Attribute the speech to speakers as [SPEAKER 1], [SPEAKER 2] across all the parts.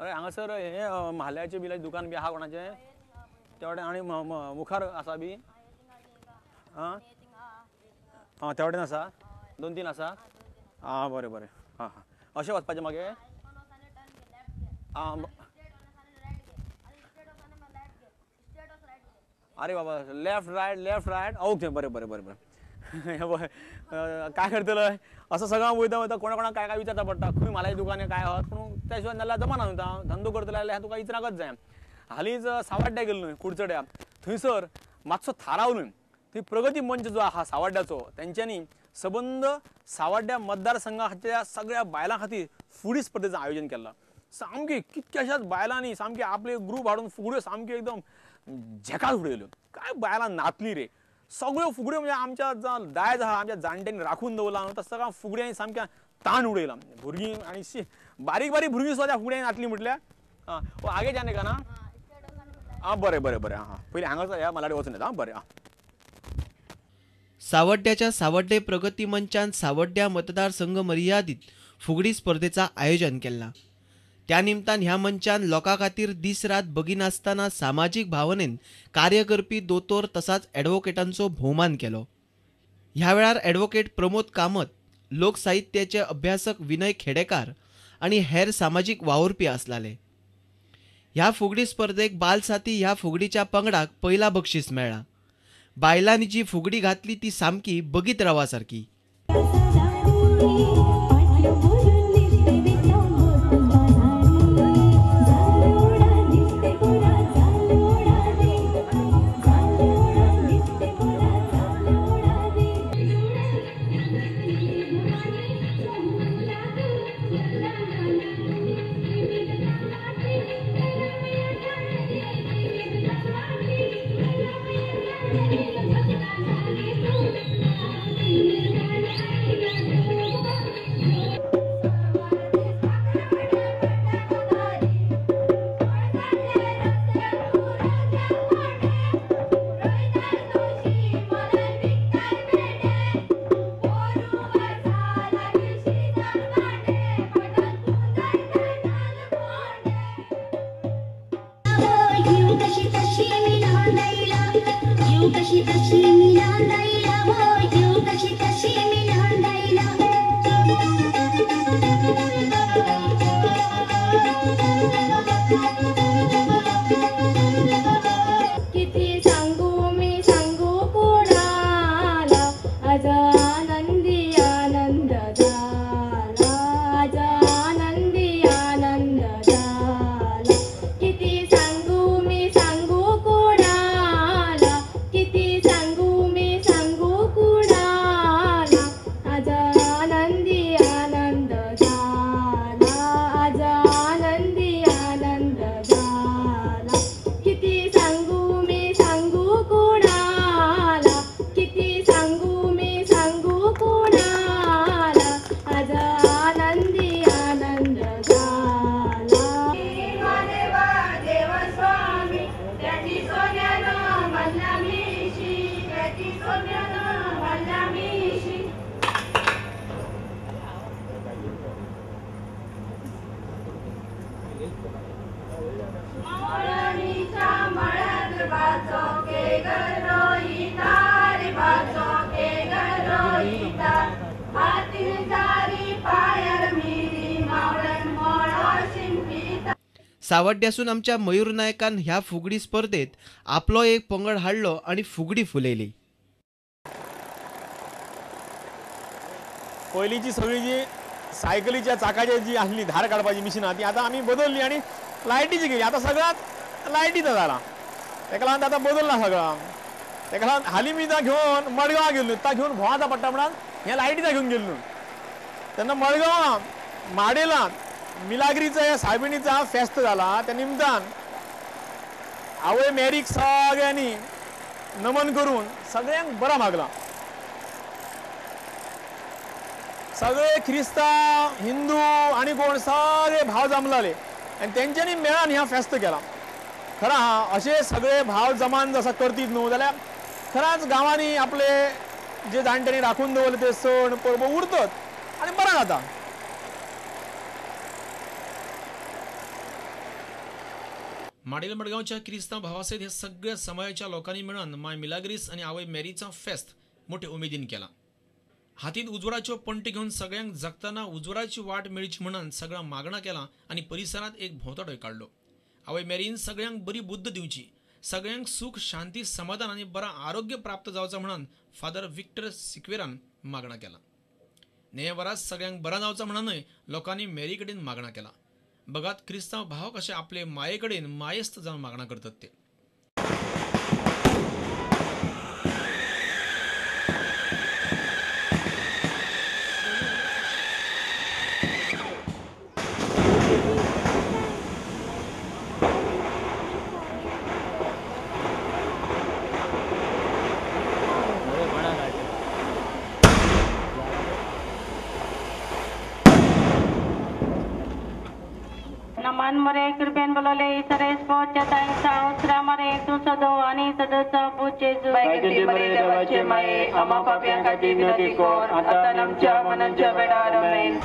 [SPEAKER 1] अरे हांगासर हे म्हाल्याचें बिल्याचें दुकान बी आहा कोणाचें ते वाटेन आनी मुखार आसा बी? आं आं त्या वाटेन आसा, दोन तीन आसा. आं बरें बरें, आं हां अशें वचपाचें मागीर. आं अरे बाबा, लेफ्ट रायट ओके, बरें बरें बरें बरें. काय करतलो असो सगळं वयता वयता कोणा कोणाक काय काय विचारता पडटा, खंय म्हाल्याचें दुकान काय आहा, पूण त्या शिवाय नाल्यार जमाना न्हू, धंदो करतलो जाल्यार तुका इचराकच जाय. हालींच सावड्ड्या गेलो न्हय कुडचड्या, थंयसर मातसो थाराव न्हय, थंय प्रगती मंच जो आहा सावड्ड्याचो तेंच्यांनी सबंद सावड्ड्या मतदारसंघाच्या सगळ्या बायलां खातीर फुगडी स्पर्धेचें आयोजन केलां. सामकी कितक्याशाच बायलांनी सामकी आपले ग्रूप हाडून फुगड्यो सामक्यो एकदम झेकास उडयल्यो. काय बायलां नाचली रे, सगळ्यो फुगड्यो म्हणजे आमच्या दायज आहा, आमच्या जाणट्यांनी राखून दवरला न्हू, त्या सगळ्या फुगड्यांनी सामक्या ताण उडयला भुरगीं. आनी बारीक बारीक भुरगीं सुद्दां त्या फुगड्यांनी नाचली म्हटल्यार. आं आगे जाने का ना? आं बरें बरें बरें, आं पयलीं हांगासर ह्या मलाडी वचून येता. आं बरें. आं
[SPEAKER 2] सावड्ड्याच्या सावड्डे प्रगती मंचान सावड्ड्या मतदारसंघ मर्यादित फुगडी स्पर्धेचा आयोजन केला. त्या निमतान ह्या मंचान लोकां खातीर दीस रात बगिनासतना सामाजीक भावनेन कार्य करपी दोतोर तसाच ॲडव्होकेटांचो भोवमान केलो. ह्या वेळार ॲडव्होकेट प्रमोद कामत, लोकसाहित्याचे अभ्यासक विनय खेडेकार आनी हेर सामाजीक वावुरपी आसलाले. ह्या फुगडी स्पर्धेक बालसाथी ह्या फुगडीच्या पंगडाक पयला बक्षीस मेळ्ळा. बायलांनी जी फुगडी घातली ती सामकी बगीत रावा सारकी. सावड्ड्यासून आमच्या मयूर नायकान ह्या फुगडी स्पर्धेत आपलो एक पंगड हाडलो आणि फुगडी फुलयली.
[SPEAKER 1] पयलींची सगळी जी सायकलीच्या चाकाची जी आसली धार काडपाची मिशिनां ती आतां आमी बदलली आनी लायटीची केली. आतां सगळ्यात लायटीचो जाला, तेका लागून आतां बदलला सगळं. तेका लागून हालीं मी ता घेवन मडगांव गेल्लो, ता घेवन भोंवता पडटा म्हणून हें लायटीचा घेवन गेल्लो. तेन्ना मडगांवां माडेलान मिलाग्रीचा ह्या सायबिणीचा फेस्त जाला, त्या निमतान आवय मेरीक सगळ्यांनी नमन करून सगळ्यांक बरां मागलां. सगळे क्रिस्तांव हिंदू आनी कोण सगळे भाव जमलाले आनी तेंच्यांनी मेळान ह्या फेस्त केला. खरां आहा, अशे सगळे भाव जमान जसो करतीत न्हू जाल्यार खरांच गांवांनी आपले जे जाणट्यांनी राखून दवरले ते सण परबो उरतत आनी बरें जाता.
[SPEAKER 3] माडेल मडगांवच्या क्रिस्तांव भावासयत ह्या सगळ्या समाजाच्या लोकांनी मेळून माय मिलाग्रीस आनी आवय मेरीचा फेस्त मोठे उमेदीन केला. हातींत उजवाडाच्यो पणटी घेवन सगळ्यांक जगतना उजवाडाची वाट मेळची म्हणून सगळ्यांक मागणा केला आनी परिसरांत एक भोंवताडोय काडलो. आवय मेरीन सगळ्यांक बरी बुद्द दिवची, सगळ्यांक सुख शांती समाधान आनी बरा आरोग्य प्राप्त जावचा म्हणून फादर विक्टर सिक्वेरान मागणा केला. नेवरात सगळ्यांक बरा जावचा म्हणूनय लोकांनी मेरी कडेन मागणा केला. बघात क्रिस्तांव भाव कशे आपले माये कडेन मायेस्त जावन मागणा करतात ते.
[SPEAKER 4] मरे कृपेन बोलवले इसरेस पोचता उतरा मरे तू सदो आणि सदोचा पूजेजू
[SPEAKER 5] मरे देवाचे माये आम्हा पाप्यां खातीर विनंती कर आता आनी आमच्या मरणाच्या वेळार. आमेन.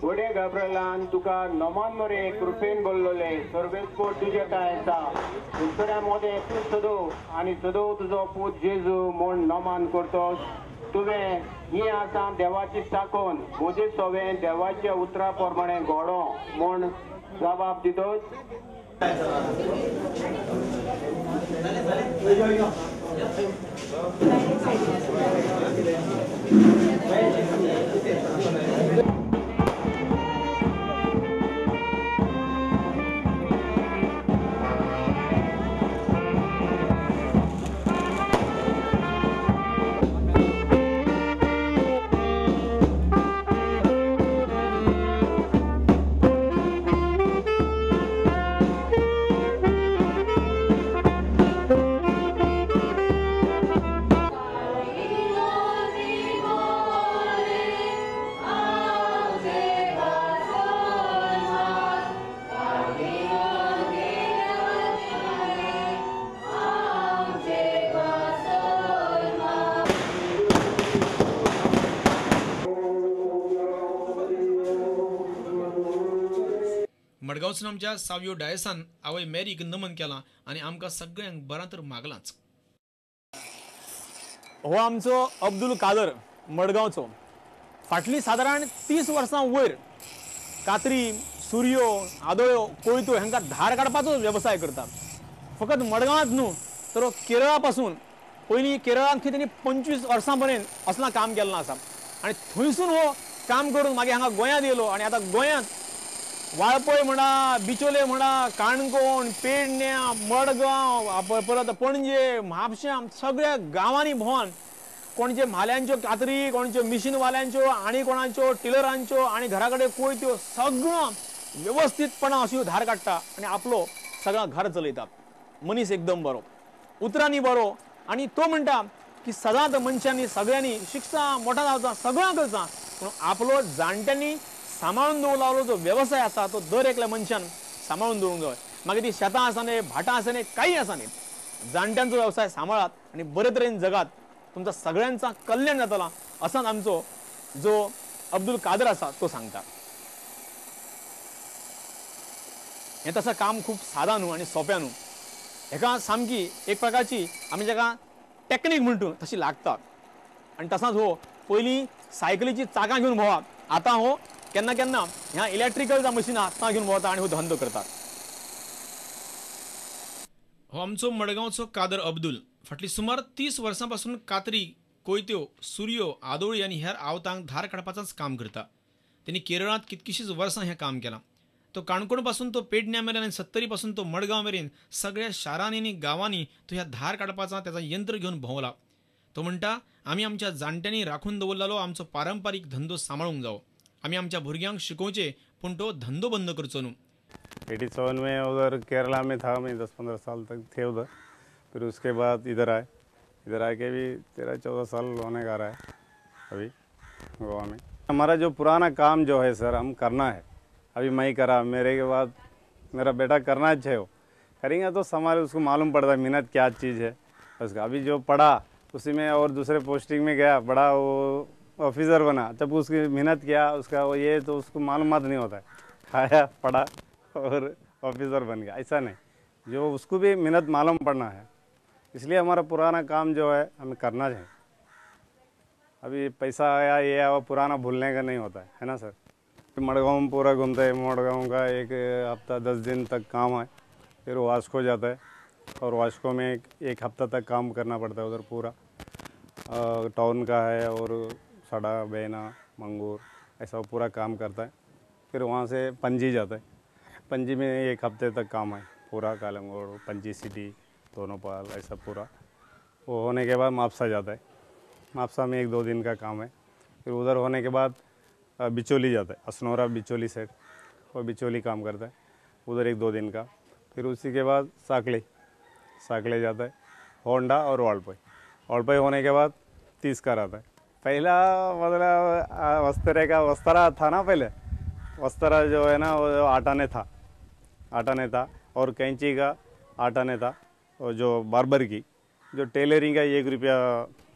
[SPEAKER 6] वडे गाब्रलान तुका नमन मरे कृपेन बोल्लोले सर्वेस्पोर तुजे काय आसा उत्तरा मोदे तूं सदो आनी सदो तुजो पूत जेजू म्हूण नमन करतोस. तुवें ही आसा देवाची चाकोन म्हजे सवें देवाच्या उतरा प्रमाणे घडो म्हूण जबाब दितोस.
[SPEAKER 3] मडगांवसून आमच्या सावियो डायसान आवय मेरीक नमन केला आनी आमकां सगळ्यांक बरां तर मागलांच.
[SPEAKER 1] हो आमचो अब्दुल कादर मडगांवचो फाटलीं सादारण 30 वर्सां वयर कात्री, सुरयो, आदोळ्यो, कोयत्यो हांकां धार काडपाचो वेवसाय करता. फकत मडगांवांत न्हू तर केरळा पासून पयलीं केरळांत खंय तेणी 25 वर्सां पर्यंत असलां काम केल्लें आसा आनी थंयसून हो काम करून मागीर हांगा गोंयांत येयलो आनी आतां गोंयांत वाळपय म्हणा, बिचोले म्हणा, काणकोण, पेडण्या, मडगांव, परत पणजे, म्हापश्यां सगळ्या गांवांनी भोंवन कोणचे म्हाल्यांच्यो कातरी, कोणच्यो मिशीनवाल्यांच्यो आनी कोणाच्यो टिलरांच्यो आनी घरा कडेन कोयत्यो सगळ्यो वेवस्थीतपणान अश्यो धार काडटा आनी आपलो सगळो घर चलयता. मनीस एकदम बरो, उतरांनी बरो आनी तो म्हणटा की सदांच मनशांनी सगळ्यांनी शिकचा, मोठा जावचा, सगळ्यां करचा, पूण आपलो जाणट्यांनी सांबाळून दवरलो जो वेवसाय आसा तो दर एकल्या मनशान सांबाळून दवरूंक जाय. मागीर ती शेतां आसा न्ही, भाटां आसा न्ही, कांय आसा न्ही, जाणट्यांचो वेवसाय सांबाळात आनी बरे तरेन जगात, तुमचा सगळ्यांचा कल्याण जातला असाच आमचो जो अब्दुल कादर आसा तो सांगता. हें तसं काम खूब सादा न्हू आनी सोंपें न्हू. हेका सामकी एक प्रकारची आमी जाका टॅक्नीक म्हणटा तशी लागता आनी तसाच हो पयलीं सायकलीची चाकां घेवन भोंवा, आतां हो केन्ना केन्ना ह्या इलेक्ट्रिकल मशिनां आतां घेवन भोंवता आनी हो धंदो करतात.
[SPEAKER 3] हो आमचो मडगांवचो कादर अब्दुल फाटली सुमार 30 वर्सां पासून कातरी, कोयत्यो, सुरयो, आदोळी आनी हेर आवतांक धार काडपाचोच काम करता. तेणी केरळांत कितकीशीच वर्सां हें काम केलां. तो काणकोण पासून तो पेडण्या मेरेन आनी सत्तरी पासून तो मडगांव मेरेन सगळ्या शारांनी आनी गांवांनी तो ह्या धार काडपाचा त्याचा यंत्र घेवन भोंवला. तो म्हणटा आमी आमच्या जाणट्यांनी राखून दवरलेलो आमचो पारंपारीक धंदो सांबाळूंक जावो. आमी आमच्या भुरग्यांक शिकोवचे पूण तो धंदो बंद करचो न्हू.
[SPEAKER 7] 87 में उधर केरला में था मैं, 10-15 साल तक थे उधर. फिर उसके बाद इधर आए, इधर आके भी 13-14 साल होने का रहा है अभी गोवा में। हमारा जो पुराना काम जो है सर, हम करना है। अभी मैं करा, मेरे के बाद मेरा बेटा करना है वो, करेंगे तो संभाल, उसको मालूम पड़ता है मेहनत क्या चीज़ है उसका। अभी जो पढ़ा उसी में और दूसरे पोस्टिंग में गया, बड़ा वो ऑफिसर बना, तब उसकी मेहनत किया उसका वो ये तो उसको मालूमात नहीं होता है। खाया पढ़ा और ऑफिसर बन गया, ऐसा नहीं, जो उसको भी मेहनत मालूम पड़ना है। इसलिए हमारा पुराना काम जो है हमें करना चाहिए। अभी पैसा आया ये आया, पुराना भूलने का नहीं होता है ना सर। मडगांव में पूरा घूमते हैं, मडगांव का एक हफ्ता 10 दिन तक काम है, फिर वास्को जाता है और वास्को में एक हफ्ता तक काम करना पड़ता है उधर पूरा टाउन का है और सड़ा बेना मंगूर ऐसा पूरा काम करता है। फिर वहाँ से पणजी जाता है, पणजी में एक हफ्ते तक काम है पूरा, कालंगोड़ पणजी सिटी दोनों पाल ऐसा पूरा। वो होने के बाद मापसा जाता है, मापसा में 1-2 दिन का काम है। फिर उधर होने के बाद बिचौली जाता है, असनोरा बिचौली साइड, वो बिचौली काम करता है उधर 1-2 दिन का। फिर उसी के बाद साकले, साकले जाता है, होंडा और वालपई, वालपई होने के बाद 30 का आता है। पहला मतलब वस्त्रे का वस्त्रा था ना, पहले वस्त्रा जो है ना वो आटाने था, आटाने था और कैंची का आटाने था, और जो बार्बर की जो टेलरिंग का 1 रुपया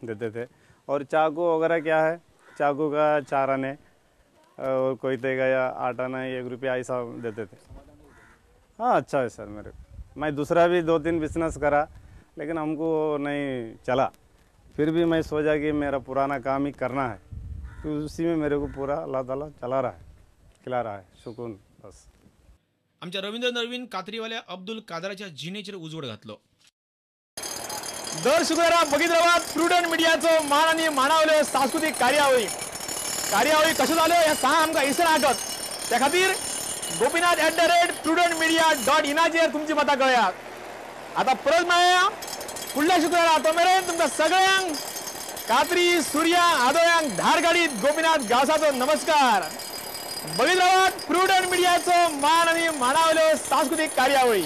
[SPEAKER 7] देते थे। और चाकू वगैरह क्या है, चाकू का 4 आने और कोयते का या 8 आना 1 रुपया ऐसा देते थे। हाँ अच्छा है सर मेरे को। मैं दूसरा भी 2-3 बिजनेस करा लेकिन हमको नहीं चला, फिर भी मैं सोचा कि मेरा पुराना काम ही करना है, तो उसी में मेरे को पूरा अल्लाह ताला चला रहा है, खिला रहा है, सुकून बस।
[SPEAKER 3] आमच्या रवींद्र नरवीन कात्रीवाल्या अब्दुल कादराच्या जिणेचेर उजवाड घातलो।
[SPEAKER 1] दर शुक्रारा बघित रावात प्रुडंट मिडियाचो मान आनी माणावल्यो सांस्कृतीक कार्यावळी। कार्यावळी कश्यो जाल्यो हें सांग आमकां इसर आटत, त्या खातीर गोपीनाथ @prudentmedia.in तुमची मतां कळयात। आतां परत मेळया फुडल्या शुक्रारा, तो मेरेन तुमकां सगळ्यांक कात्री सुर्या आदोळ्यांक धार गाडीत गोपीनाथ गांवसाचो नमस्कार। बघित रावात प्रुडंट मिडियाचो मान आनी माणावल्यो सांस्कृतीक कार्यावळी।